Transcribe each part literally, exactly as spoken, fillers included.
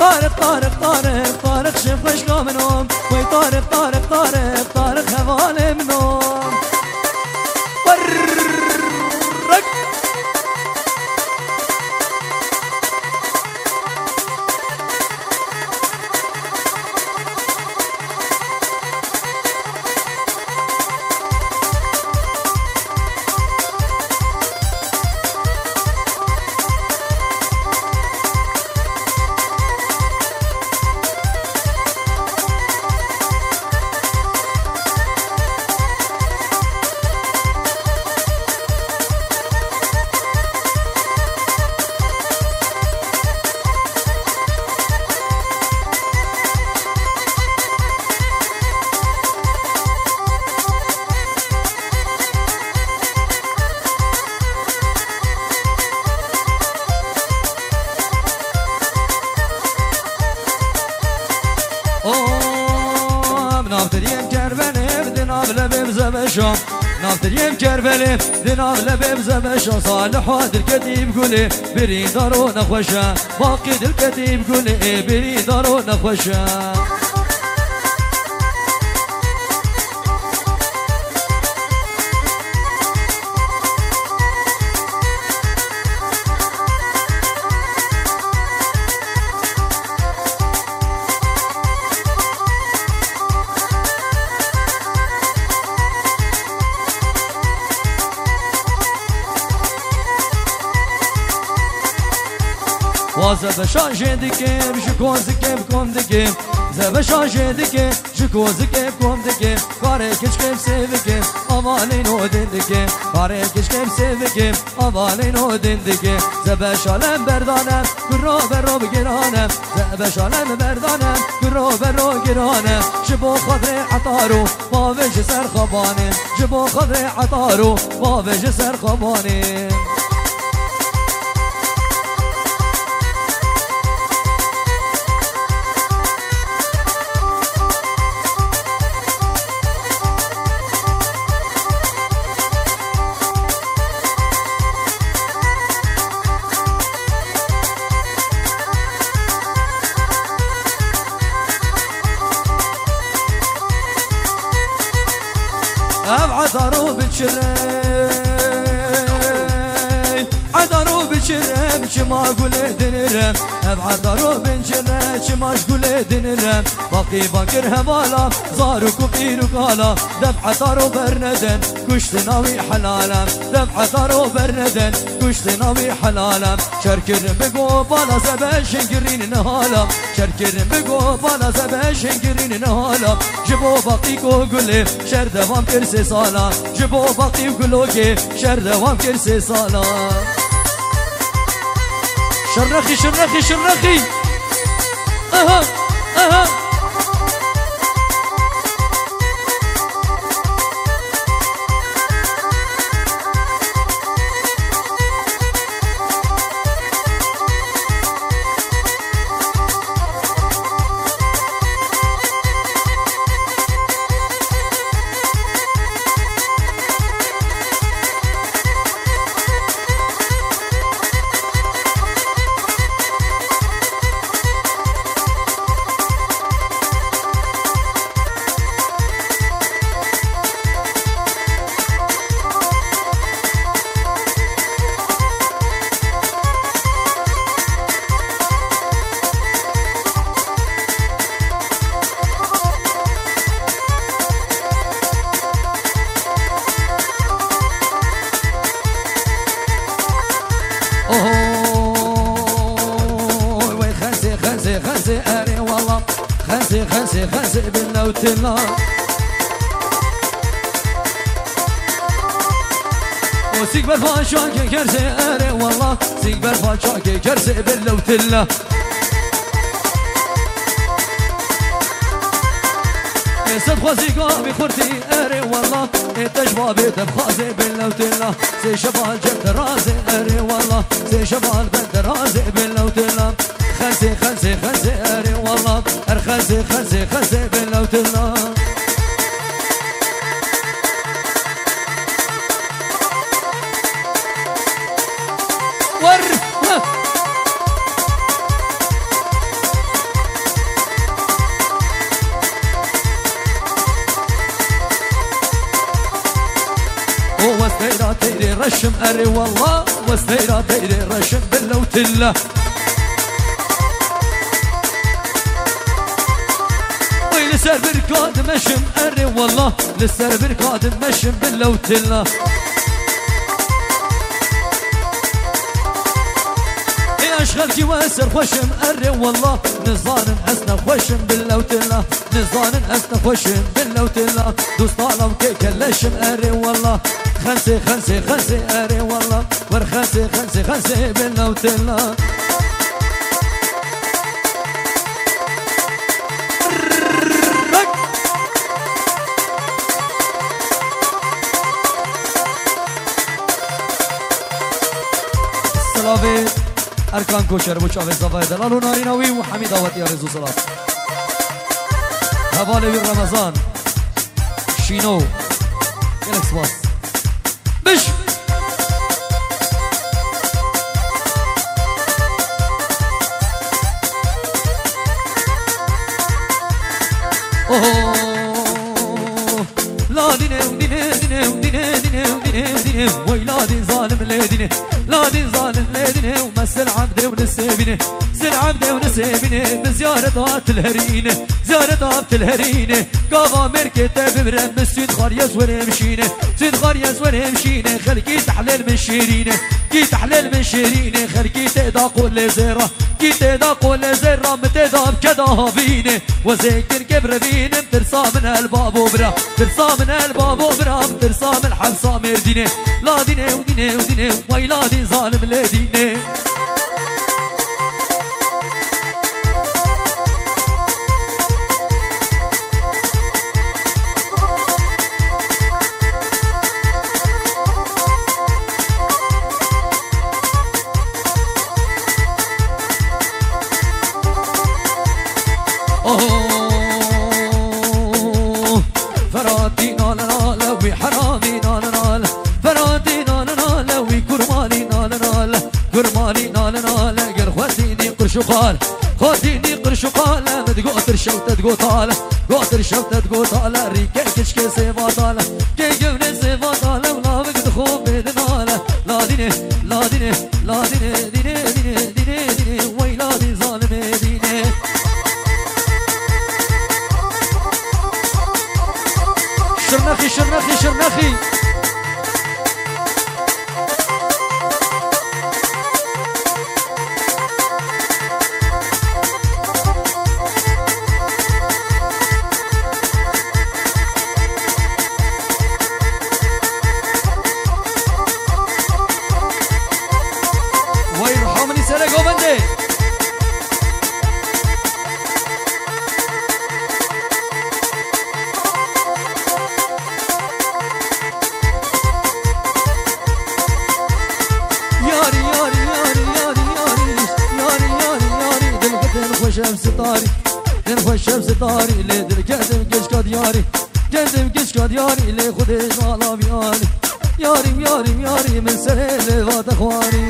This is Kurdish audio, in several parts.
Tarık, Tarık, Tarık, Tarık, ji xweşka min o. Wey Tarık, Tarık, Tarık, Tarık, hevalê min o. Wırrık. Om, navtiriyem Kerbelê, di nav lebê bize beşo. Navtiriyem Kerbelê, di nav lebê bize beşo. Saliho dilketî bi gulê, birîndaro nexweşe. Baqî dilketî bi gulê, ê birîndaro nexweşe. Wa zebeşa jê dikim, ji kozikê bi kom dikim. Zebeşa jê dikim, ji kozikê bi kom dikim. Karê kiçkê bi sêvikê, avalîno din dikim. Karê kiçkê bi sêvikê, avalîno din dikim. Zebeşa lem berdane, kuro berro bigirane. Zebeşa lem berdane, kuro berro girane. Ji bo xatirê etaro, bavê ji ser xebanê. Ji bo xatirê etaro, bavê ji ser xebanê. Ev etaro biçire, etaro biçire, çima gulê dinire. Ev etaro biçire, çima ji gulê dinire. Baqî bakir hevala, zarok û pîr û kala. Dev etaro bernedin, kuştina wî helale. Dev etaro bernedin, kuştina wî helale. Şer kirin bi gopala, zebeşên girîn nihala. Şer kirin bi gopala, zebeşên girîn nihala. Ji bo baqî ku gulê şer devam kir sê sala. Ji bo baqî û gulokê şer devam kir sê sala. Şirnexî, şirnexî, şirnexî. Aha, aha. Oho, wey xezê, xezê, xezê, erê wala. Xezê, xezê, xezê, bilewtila. O sîk berfa çakê kersê, erê wala. Sîk berfa çakê kersê, bilewtila. Ê sed xwezî gavî xurtî, erê wela. Ê te ji babê te bixwazê, bilewtila. Sê şeval cem dirazê, erê wela. Sê şeval ben dirazê, bilewtila. Xezê, xezê, xezê, erê wela. Her xezê, xezê, xezê, bilewtila. Wer! Reşim erê walla, westeyra deyrê reşim billewtilla. Oy li ser bir kadim meşim erê walla, li ser bir kadim meşim billewtilla. Ê aşk xelkî we serxweşim erê walla, nizanim ez nexweşim billewtilla. Nizanin ez nexweşim billewtilla, dostana kê keleşim erê walla. Xensê, xensê, xensê erê walla. Wer xensê, xensê, xensê billewtilla. Silavê Erkan Koçer bo çavê zavayê delal û narîna wî û hemî dawetiya rêz û silav. Hevalê wî Remezan Şîno. Gelek spas. Biş! Oho! La dîne, dîne, dîne, dîne, dîne, dîne, dîne, dîne. Wey la dîn zalim lê dîne. La dîn zalim lê dîne. Me sel abdê û nisê bîne. Sel abdê û nisê bîne. Bi ziyaret atil herîne. Ziyaret atil herîne. Gava mêrkê te bimre. Bi süt xariyes werê bişîne. Süt xariyes werê bişîne. Xelkî tehlêl min şêrîne. Kî tehlêl min şêrîne. Xelkî tê da qolê zêra. Kî tê da qolê zêra. Mi tê da bike da havîne. Wezê kir kebre bînim. Tirsa min el babo bira, tirsa min el babo bira, tirsa min hevsa Mêrdînê. La dîne û dîne û dîne, wey la dîn zalim lê dîne. Oh, Feratî nale nale, wî heramî nale nale. Feratî nale nale, wî kurmanî nale nale. Kurmanî nale nale, ger xwestînî qirş û qal. Xwestînî qirş û qal, min digot tir şew te digot tale. Got tir şew te digot tale, rîkê kiçkê sêva tale. Kê gewne sêva tale, û navik dixo bêdin nale. La dîne, la dîne, la dîne, dîne, dîne, dîne, dîne, wey la dîn zalimê dîne. Şirnexî, şirnexî, şirnexî. Wey ruha min î sere govendê. Yarî, yarî, yarî, yarî, yarî. Yarî, yarî, yarî, dilke din xweş ev sitarî. Din xweş ev sitarî, lê dilke din gişka diyarî. Din din gişka diyarî, lê Xwedê ji ala biyarî. Yarîm, yarîm, yarîm, min serê lê va te xwarî.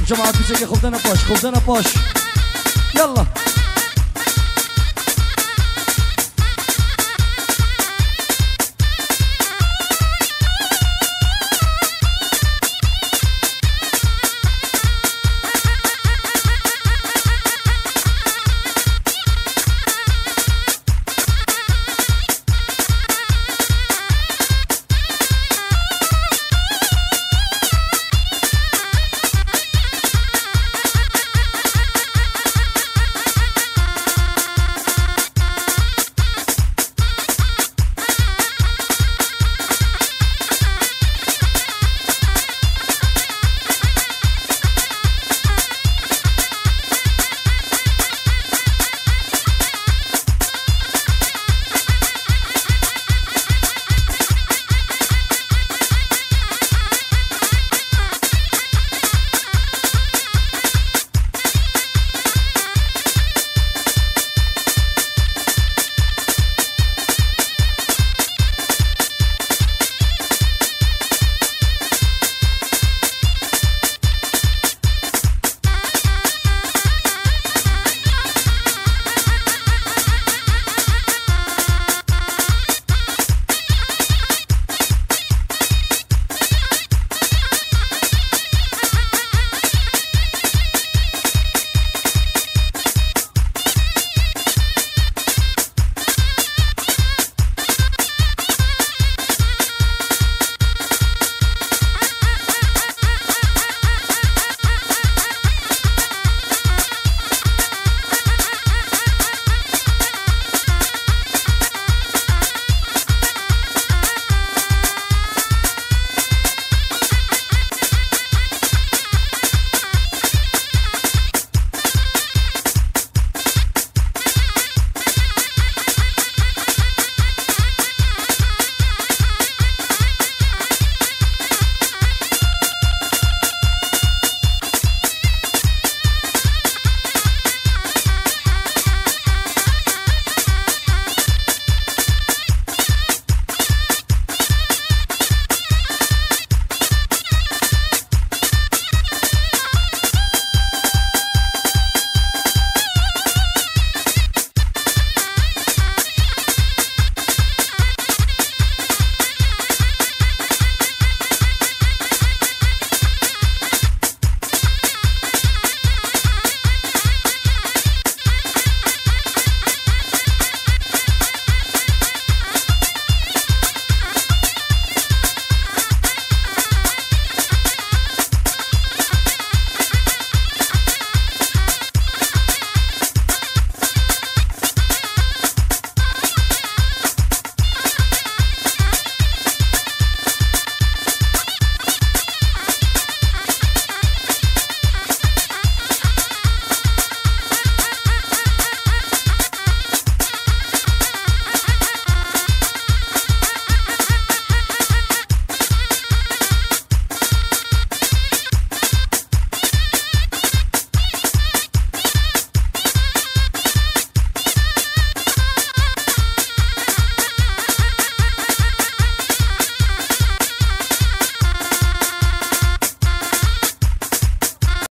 Cemaat, bir çeke, xultene paş, xultene paş. Yalla.